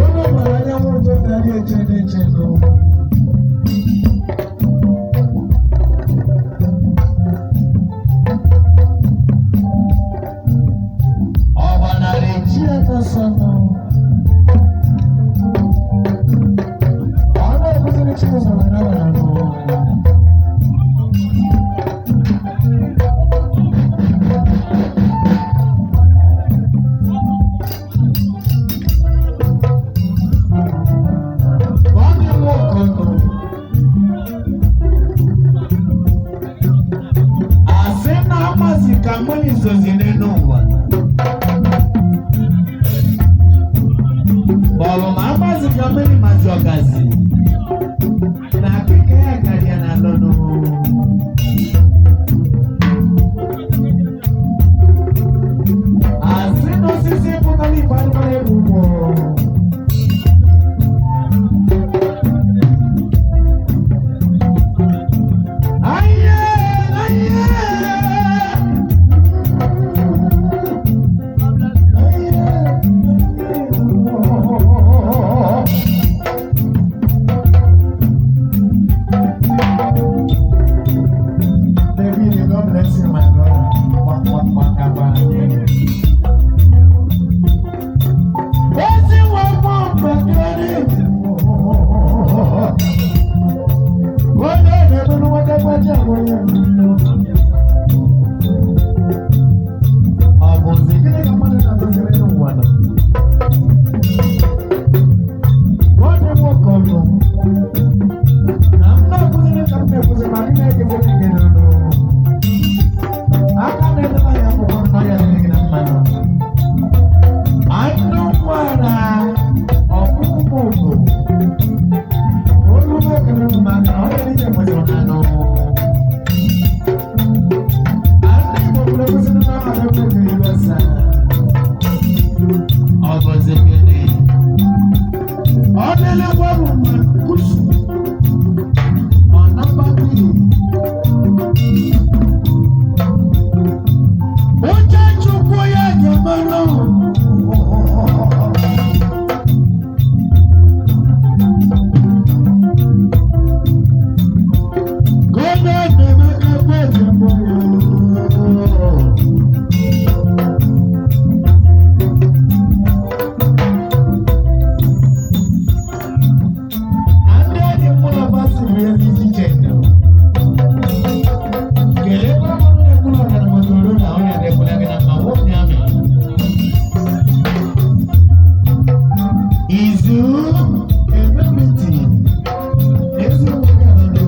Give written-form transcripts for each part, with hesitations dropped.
Onye mara anyanwụ ụtụtụ adịghị eche n'eche nụ. Ọ gbanarị chi ọsọ nụ. Ọ na-ebuziri chi ụzọ were ọbara nụ. Ọ dị nwoke nụ. Asị na amasị ka mmiri zozi n'elu ụwa. Bọọlụ ma amasị ka mmiri mazi ọgazi. Na akịka ya karịa na lọnụ. Asị na osisi pụtara ife anụmanụ egwu ugbo. Aye, aye. Aye. David, God bless you, my brother. Wa- wa- wa- wa- wa. Ezi nwa mkpọ Onye na-eburu nwata gbaji agwa ya n'ilo. Ọ bụzi gịnị ka mmadụ na-atụziri n'ụwa nọ? Nwanne nwoke ọnụ. Na m na-akụziri ka m na-ekuzi ma gị na-ekuziri gị n'ọnụ. Aka na-edebe anyị akwụkwọ nnọ ya dịrị gị na mmanụ. Anụ kwara ọkpụkpụ bụ olu mekere m maka na ọ dị iche kwesịrị na anụ. Anụ Igbo kwuru ekwesịrị na ọ dị mkpa iwe saa. Ọ bụzi gịnị? Ọ dịla gwa bụ mma kusu. Ọ namba mmiri. Uche Chukwu ya ga-emerụ. Gọọmenti Emeka Kweze mụrụ. Ndị enyi mụ na Basi bụ ezi iche ndụ. Kelee kwa mụ na ekwulu ọdara motoro na ọrịa na-ekwula gị na mma nwunye amị. Izu ememiti ezi nwoke alụrụ.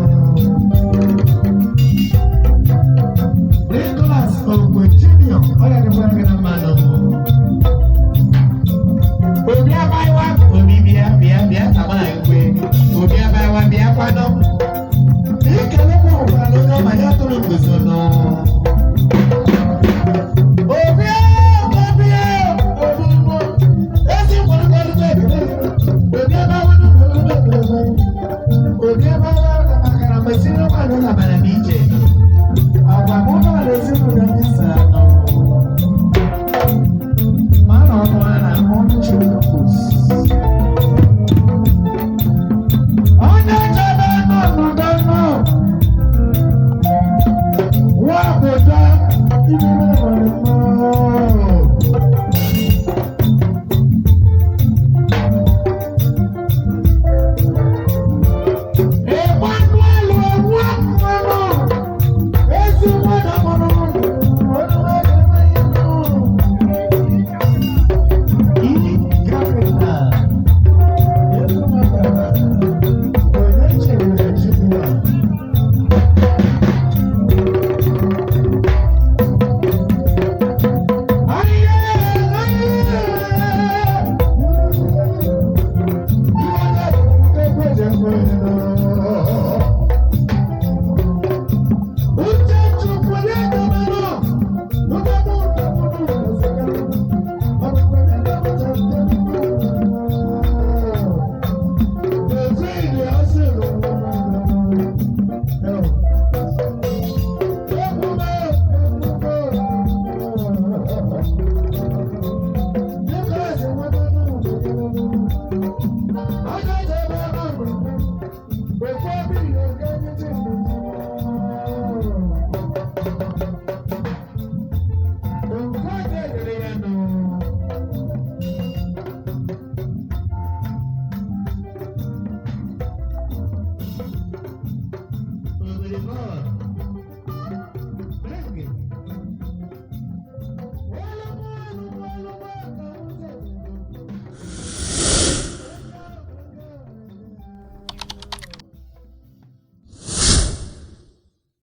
Nicholas Ogwe Junior ọrịa na-ekwula gị na mma nọ. Obi abaịwa obi bịa bịa bịa ka mụ na gị kwee. Obi abaịwa bịa kwanụ. Ikele mụ gwara onye ọma ya tụrụ nguzo nụ. Obi obi obi mụ ezi nwere ọrụ ekele. Obi abaịwa nụ ọrụ ekele. Obi abaịwa na maka na mesiri ụmụanụ na bara n'ije. Agwa mụ na ezinụlọ ndị saa nọ. Ma na ọnụ a na-akpọ Chukwu. Onye chebe nọ n'udo nọ. Nwa obodo ibe nwere mma.